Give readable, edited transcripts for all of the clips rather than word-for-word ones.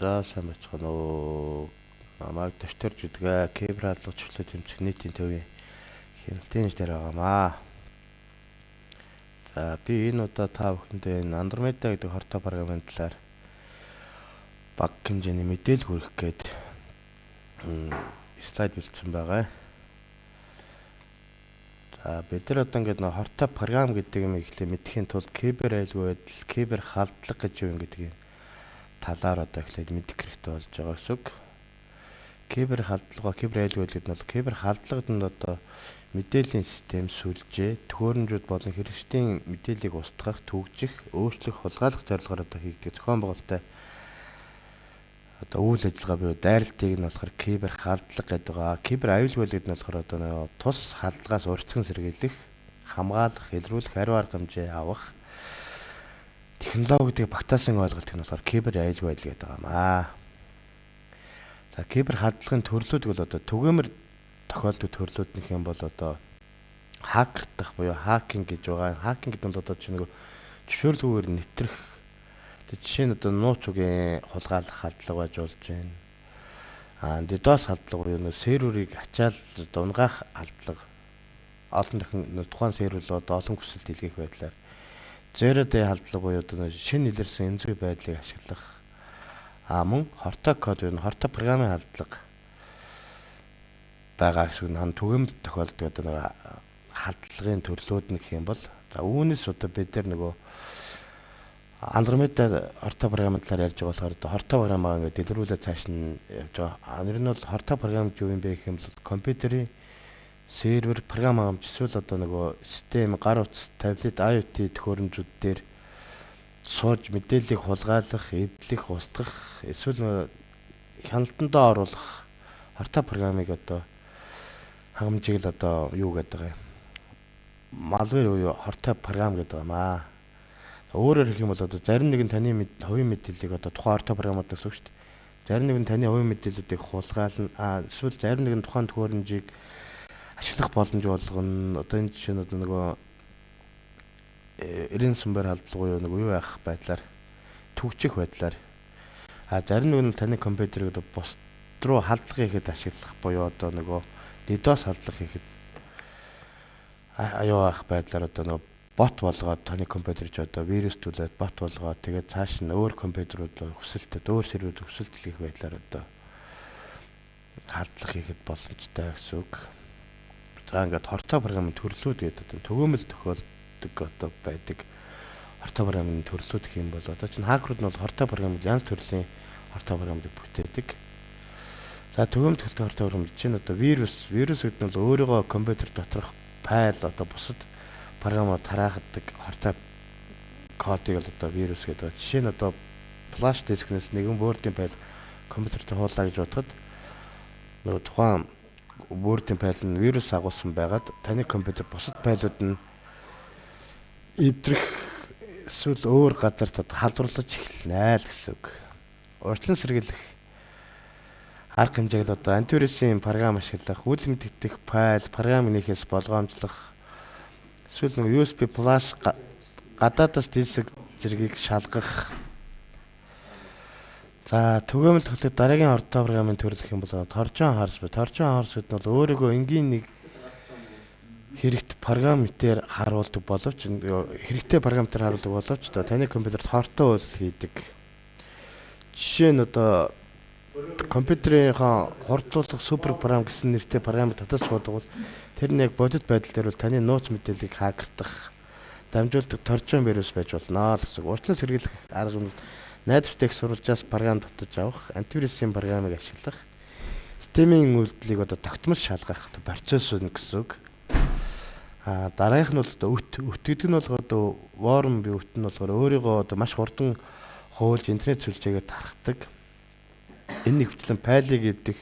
За, сайн байцгаана уу. Намайг Төвтөрж гэдэг. Кибер халдлага чөлөө тэмцэх нийтийн төвийн хяналтын инженер байгаамаа. За, би энэ удаа та бүхэндээ энэ Andromeda гэдэг хортой програмын талаар бага хэмжээний мэдээлэл хүргэх гээд слайд бэлдсэн байгаа. За, бид нар одоо ингээд нэг хортой програм гэдэг юм эхлээ мэдэхийн тулд кибер аюулгүй байдал, кибер халдлага гэж юу юм гэдгийг талаар одоо эхлээд мэдэх хэрэгтэй болж байгаа гэсэн үг. Кибер халдлага, кибер аюулгүй байдал гэдэг нь бол кибер халдлага нь одоо мэдээллийн систем, сүлжээ, төхөөрөмжүүд болон хэрэгслийн мэдээллийг устгах, түгжих, өөрчлөх, хулгайлах зорилгоор одоо хийгдэх зохион байгуулалттай одоо үйл ажиллагаа буюу дайралтыг нь болохоор кибер халдлага гэдэг байгаа. Кибер аюулгүй байдал гэдэг нь болохоор одоо нэг тус халдлагаас урьдчилан сэргийлэх, хамгаалах, илрүүлэх ариун арга хэмжээ авах технологи гэдэг багтаасан ойлголт нь болохоор кибер аюулгүй байдал гэдэг байгаа юм аа. За, кибер халдлагын төрлүүд бол одоо түгээмэр тохиолддог төрлүүд нэх юм бол одоо хакердах буюу hacking гэж байгаа. Hacking гэдэг нь одоо чинь нэг зөвшөөрлгүйгээр нэвтрэх. Жишээ нь одоо нууц үгийн хулгайлах халдлага байж болж байна. DDoS халдлага буюу нөө серверийг ачаал дунгаах халдлага. Олон дахин тухайн сервер рүү одоо олон хүсэлт илгээх байдлаар Zero day халдлага буюу одоо шинэ илэрсэн эмзэг байдлыг ашиглах. Мөн хортой код буюу хортой програмын халдлага байгаа гэсэн нь түгээмэл тохиолддог одоо нэг халдлагын төрлүүд нь гэх юм бол, за, үүнээс одоо бид нар нөгөө Andromeda хортой програмын талаар ярьж байгаа болохоор одоо хортой програмаа ингээд дэлгэрүүлээд цааш нь явж байгаа. Ер нь бол хортой програм юу юм бэ гэх юм бол компьютерийн сервер, програм хангамж эсвэл одоо нөгөө систем, гар утас, таблет, IoT төхөөрөмжүүд дээр сууж мэдээллийг хулгайлах, эвдлэх, устгах эсвэл нөгөө хяналтандаа оруулах хортой програмыг одоо хангамжийг л одоо юу гэдэг юм? Malware буюу хортой програм гэдэг юм аа. Өөрөөр хэлэх юм бол одоо зарим нэгэн таны хувийн мэдээллийг одоо тухайн хортой програмууд гэсэн үг шүү дээ. Зарим нэгэн таны хувийн мэдээллүүдийг хулгайлна. Эсвэл зарим нэгэн тухайн төхөөрөмжийг ашиглах боломж болгоно. Одоо энэ жишээ нь одоо нөгөө ransomware халдлага буюу нөгөө юу яах байдлаар, түгжих байдлаар, зарим нэг нь таны компьютерийг одоо бусд руу халдлага хийхэд ашиглах буюу одоо нөгөө DDoS халдлага хийхэд аюу ах байдлаар одоо нөгөө бот болгоод, таны компьютер ч одоо вирустүүлээд бот болгоод, тэгээд цааш нь өөр компьютерүүд рүү хүсэлтэд, өөр серверүүд хүсэлт илгээх байдлаар одоо халдлага хийхэд боломжтой гэсэн үг. За, ингээд хортой програмын төрлүүд гэдэг одоо түгээмэл тохиолддог одоо байдаг хортой програмын төрлүүд гэх юм бол одоо чинь хакерууд нь бол хортой програм янз төрлийн хортой програмыг бүтээдэг. За, түгээмэл тохиолддог хортой програм чинь одоо вирус, вирус гэдэг нь бол өөрийгөө компьютер доторх файл, одоо бусад програмаар тараахдаг хортой кодыг л одоо вирус гэдэг. Жишээ нь одоо flash дискнээс нэгэн Word-ийн файл компьютерт хуулаа гэж бодоход нөгөө тухайн Word-ийн файл нь вирус агуулсан байгаад таны компьютер бусад файлууд нь эвдрэх эсвэл өөр газарт халдварлаж эхэлнэ л гэсэн үг. Урьдчилан сэргийлэх арга хэмжээг л одоо антивирусын програм ашиглах, үл мэдэгдэх файл, програм нээхээс болгоомжлох, эсвэл нэг USB flash, гадаадас диск зэргийг шалгах. За, түгээмэл тохиолдолд дараагийн хортой програмын төрөл гэх юм бол Trojan Horse буюу Trojan Horse гэдэг нь бол өөрийгөө энгийн нэг хэрэгт программтээр харуулдаг боловч хэрэгтэй програмтаар харуулдаг боловч одоо таны компьютерт хортой үйлдэл хийдэг. Жишээ нь одоо компьютерийнхаа хурдлуулах супер програм гэсэн нэртэй програмыг татаж суудаг бол тэр нь яг бодит байдал дээр бол таны нууц мэдээллийг хакердах, дамжуулдаг Trojan вирус байж болно л гэсэн. Урьдчилан сэргийлэх арга юм найдвартай их сурвалжаас програм татаж авах, антивирусын програмыг ашиглах, системийн үйлдэлийг одоо тогтмол шалгах процесс нь гэсэн үг. Дараагийнх нь бол одоо өт. Өт гэдэг нь бол одоо worm буюу өт нь болохоор өөрийгөө одоо маш хурдан хуулж интернет сүлжээгээ тархдаг. Энэ ихэвчлэн файлыг эвдэх,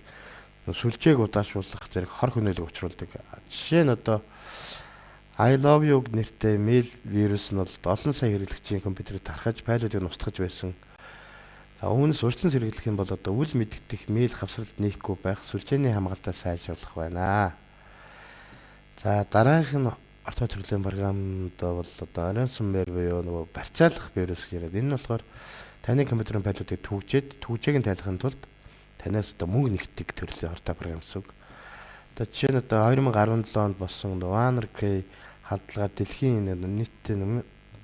сүлжээг удаашруулах зэрэг хор хөнөөлөг учруулдаг. Жишээ нь одоо I love you нэртэй мэйл вирус нь бол олон сая хэрэглэгчийн компьютерыг тархаж, файлуудыг нь устгаж байсан. Үүнээс урьдчилан сэргийлэх юм бол одоо үл мэдэгдэх мэйл хавсралт нээхгүй байх, сүлжээний хамгаалтаа сайжруулах байна. За, дараагийнх нь Хортой төрлийн програмд бол одоо ransomware буюу нөгөө барьцаалах вирус гэж яриад. Энэ нь болохоор таны компьютерийн файлуудыг түгжээд, түгжээг нь тайлахын тулд танаас одоо мөнгө нэгтгэх төрлийн хортой програм гэсэн үг. Одоо жишээ нь одоо 2017 онд болсон WannaCry халдлагаар дэлхийн нийтдээ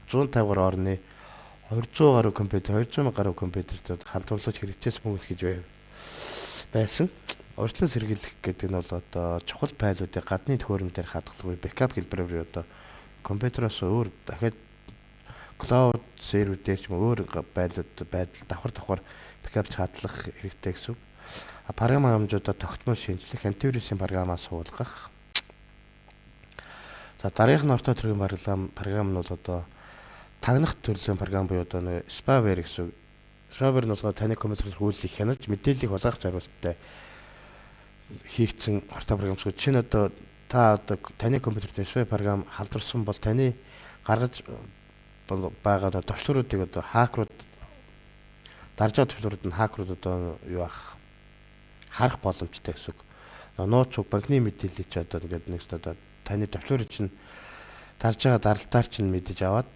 150 гаруй орны 200 гаруй компьютер, 200 гаруй компьютерт халдварлаж хэрэгжээс мөнгө гэж байсан. Урьдчилан сэргийлэх гэдэг нь бол одоо чухал файлуудыг гадны төхөөрөмжөөр хадгалах, backup хэлбэрээр одоо компьютероос өөр дахиад cloud сервер дээр ч юм өөр байлууд байдал давхар backup хадгалах хэрэгтэй гэсэн үг. Програм хангамжуудаа тогтмол шинжлэх, антивирусын програмаа суулгах. За, дараагийнх нь хортой төрлийн програм нь бол одоо тагнах төрлийн програм буюу одоо нэг spyware гэсэн үг. Spyware нь болохоор таны компьютерээс үйлсийг хянаж, мэдээллийг хулгайх зорилготой хийгдсэн хортой програм гэсэн. Жишээ нь одоо та одоо таны компьютер дээр spyware програм халдварсан бол таны гаргаж байгаа одоо товчлууруудыг одоо хакерууд дарж байгаа товчлуурууд нь хакерууд одоо юу ах харах боломжтой гэсэн үг. Нууц үг, банкны мэдээллийг чи одоо ингээд нэг одоо таны товчлуурыг чинь дарж байгаа даралтаар чинь мэдэж аваад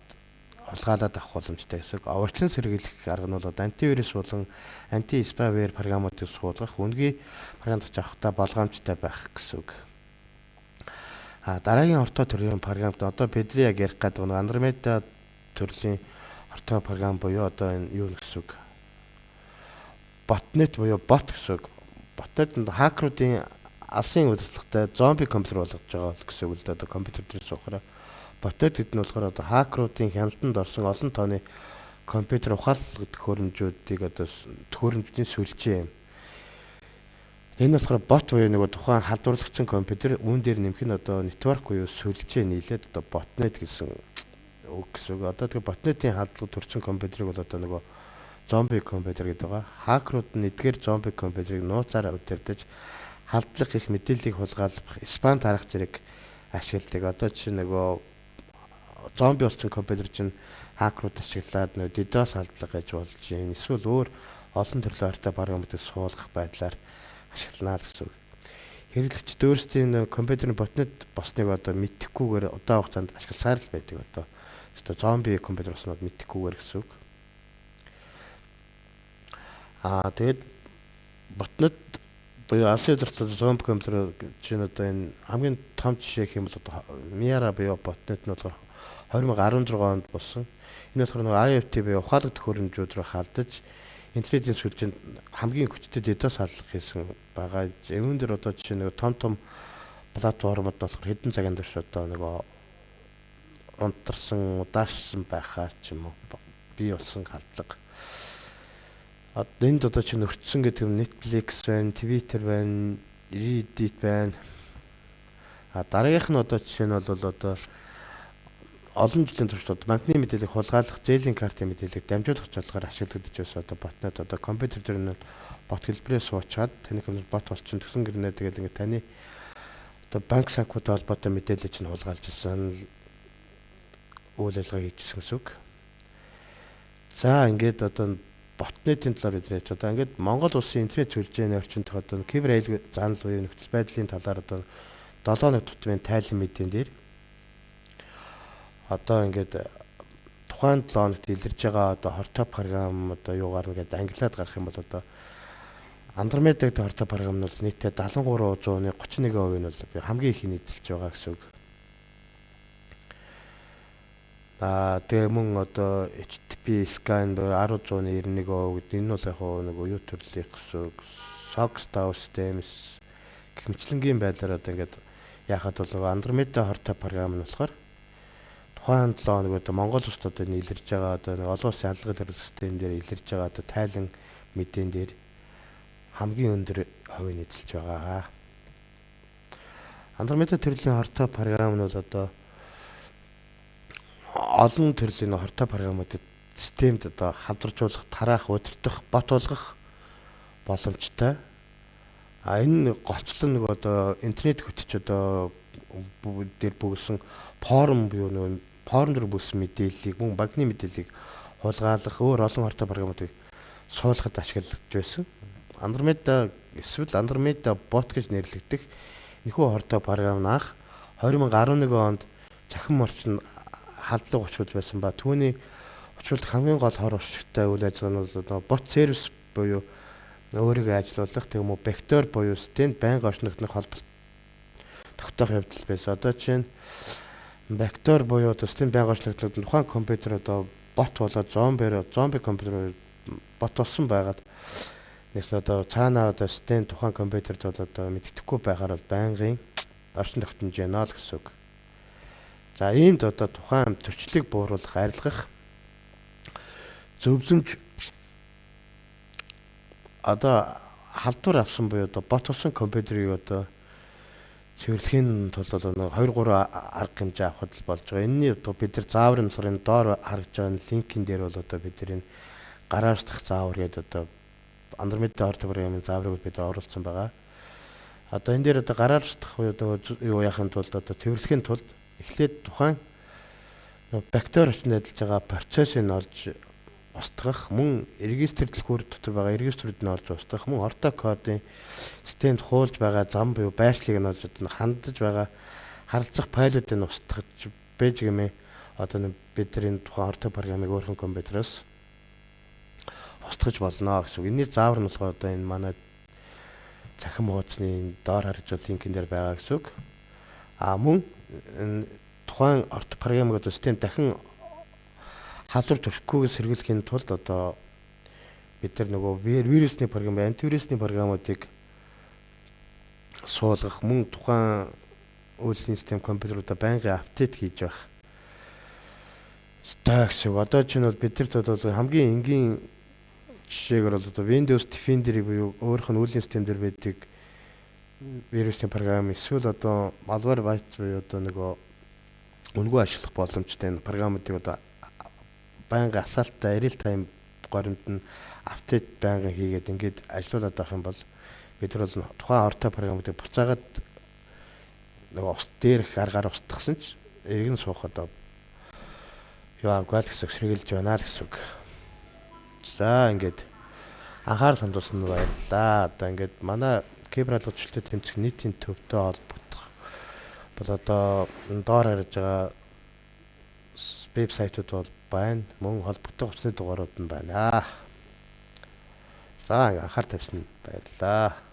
хулгайлаад авах боломжтой гэсэн үг. Урьдчилан сэргийлэх арга нь бол антивирус болон анти spyware програмуудыг суулгах, үнэгүй програм авч авахдаа болгоомжтой байх гэсэн үг. А дараагийн хортой төрлийн програмд одоо бидний яг ярих гэдэг нь Andromeda төрлийн хортой програм буюу одоо энэ юу гэсэн үг. Botnet буюу бот гэсэн үг. Botnet нь хакеруудын алсын удирдлагатай зомби компьютер болгож байгаа гэсэн үг л дээ. Одоо компьютер дээр суухаараа botnet гэдэг нь болохоор одоо хакеруудын хяналтанд орсон олон тооны компьютер ухаалаг төхөөрөмжүүдийг одоо төхөөрөмжүүдийн сүлжээ юм. Энэ болохоор бот буюу нөгөө тухайн халдварлагдсан компьютер, үүн дээр нэмэх нь одоо network буюу сүлжээ нийлээд одоо botnet гэсэн үг гэсэн үг. Одоо тэгээ botnet-ийн халдлага төрсэн компьютерыг бол одоо нөгөө зомби компьютер гэдэг байгаа. Хакерууд нь эдгээр зомби компьютерыг нууцаар удирдах, халдлага их мэдээллийг хулгайлах, спам тарах зэрэг ашигладаг. Одоо жишээ нөгөө зомби болсон компьютер чинь хакерууд ашиглаад нөгөө DDoS халдлага гэж болж байна. Эсвэл өөр олон төрлийн хортой програмуудыг суулгах байдлаар ашиглана л гэсэн үг. Хэрэглэгчид өөрсдийн компьютерийн botnet болсныг одоо мэдэхгүйгээр удаан хугацаанд ашигласаар л байдаг одоо. Одоо зомби компьютер болснод мэдэхгүйгээр гэсэн үг. Аа, тэгээд botnet буюу алсын удирдлагатай зомби компьютер чинь одоо энэ хамгийн том жишээ гэх юм бол одоо Miara буюу botnet нь болохоор 2016 онд болсон. Энэ болохоор нөгөө IoT буюу ухаалаг төхөөрөмжүүд рүү халдаж, интернетийн сүлжээнд хамгийн хүчтэй DDoS халдлага хийсэн байгаа. Үүн дээр одоо жишээ нөгөө том том платформуд болохоор хэдэн цагийн турш одоо нөгөө унтарсан, удаашсан байхаа ч юм уу бий болсон халдлага. Одоо энд одоо чинь өртсөн гэдэг нь Netflix байна, Twitter байна, Reddit байна. А дараагийнх нь одоо жишээ нь бол одоо олон жилийн турш одоо банкны мэдээллийг хулгайлах, зээлийн картын мэдээллийг дамжуулах зорилгоор ашиглагдаж байсан одоо botnet. Одоо компьютер дээр нь бот хэлбэрээ суучаад таны компьютер бот болчихно. Тэгсэн гэрнээ тэгэл ингээд таны одоо банк санхүүтэй холбоотой мэдээлэл чинь хулгайлж ирсэн үйл ажиллагаа хийжсэн гэсэн үг. За, ингээд одоо botnet-ийн талаар бид ярьж, одоо ингээд Монгол улсын интернет сүлжээний орчинд одоо кибер аюулгүй занал буюу нөхцөл байдлын талаар одоо 7 хоног тутмын тайлан мэдээн дээр одоо ингээд тухайн 7 хоногт илэрж байгаа одоо хортой програм одоо юугаар ингээд ангилаад гарах юм бол одоо Andromeda гэдэг хортой програм нь бол нийтдээ 73.31% нь бол хамгийн их нийтэлж байгаа гэсэн үг. Аа, тэгээ мөн одоо HTTP scan 10.91% гэдэг энэ бол яг нөгөө юу төрлийнх гэсэн үг. SOCKS 5 systems гэх мэтлэнгийн байдлаар одоо ингээд яхад бол нөгөө Andromeda хортой програм нь болохоор тухайн 7 хоног одоо Монгол улсад одоо илэрж байгаа одоо нэг олон улсын халдлагын хариулт систем дээр илэрж байгаа одоо тайлан мэдээн дээр хамгийн өндөр хувийг эзэлж байгаа. Andromeda төрлийн хортой програм нь бол одоо олон төрлийн хортой програмуудад системд одоо халдваржуулах, тараах, удирдах, бот болгох боломжтой. А энэ голчлон нэг одоо интернет хөтөч одоо дээр бөглөсөн форум буюу нөгөө форум дээр бөглөсөн мэдээллийг, мөн банкны мэдээллийг хулгайлах, өөр олон хортой програмуудыг суулгахад ашиглаж байсан. Andromeda эсвэл Andromeda bot гэж нэрлэгдэх энэхүү хортой програм нь анх 2011 онд цахим орчин халдлага учруулж байсан ба түүний учруулах хамгийн гол хор уршигтай үйл ажиллагаа нь бол нөгөө бот сервис буюу өөрийгөө ажилуулах тэг юм уу бактери буюу системд байнга орчин нөхцөлөнд холболт тогтоох явдал байсан. Одоо чинь бактери буюу одоо систем байнга орчин нөхцөлөнд тухайн компьютер одоо бот болоод зомби компьютер бот болсон байгаад нэгс одоо цаанаа одоо систем тухайн компьютерд бол одоо мэддэхгүй байхаар бол байнгын орчин тогтнож байна л гэсэн үг. За иймд одоо тухайн төрчлийг бууруулах, арилгах зөвлөмж одоо халдвар авсан буюу одоо бот болсон компьютерийг одоо цэвэрлэхийн тулд бол нэг 2 3 арга хэмжээ авахд л болж байгаа. Энэний одоо бид нар зааврын болохоор энэ доор харагдж байгаа линкийн дээр бол одоо бид нар энэ гараар устгах заавар гэдэг одоо Andromeda орто програмын зааврыг бид нар оруулсан байгаа. Одоо энэ дээр одоо гараар устгах буюу юу яахын тулд одоо цэвэрлэхийн тулд эхлээд тухайн бактери орчинд ажиллаж байгаа процессыг олж устгах, мөн регистр дэлгүүр дотор байгаа регистрүүд нь олж устгах, мөн орто кодын системд хуулж байгаа зам буюу байршлыг нь олж одоо хандаж байгаа харалцах файлуудыг нь устгах байж гэмээ одоо бид нар энэ тухайн орто програмыг өөрхөн компьютероос устгах болно гэсэн үг. Энэний заавар нь болохоор одоо энэ манай цахим хуудасны доор харагдж байгаа линкэн дээр байгаа гэсэн үг. А мөн тухайн орто програмыг одоо систем дахин халдвар төрөхгүйг сэргийлэхийн тулд одоо бид нар нөгөө вирусны програм, антивирусны програмуудыг суулгах, мөн тухайн үйлдлийн систем компьютеруудаа байнгын апдейт хийж байх ёстой гэсэн үг. Одоо чинь бол бид нарт бол хамгийн энгийн жишээгээр бол одоо Windows Defender-ийг буюу өөрийнх нь үйлдлийн систем дээр байдаг вирусны програм эсвэл одоо Malwarebytes буюу одоо нөгөө үнэгүй ашиглах боломжтой энэ програмуудыг одоо байнгын асаалттай real time горимд нь апдейт байнгын хийгээд ингээд ажилуулад авах юм бол бид нар бол тухайн ортой програмуудыг буцаагаад нөгөө ус дээрх аргаар устгасан ч эргэн суух одоо юу авгаа л гэсэн сэргийлж байна л гэсэн үг. За ингээд анхаарал хандуулсан нь баярлалаа. Одоо ингээд манай кибер алга зөрчилтэй тэмцэх нийтийн төвтэй холбогдох бол одоо доор харж байгаа вебсайтууд бол байна. Мөн холбогдох утасны дугаарууд нь байна. За анхаар тавьсан баярлалаа.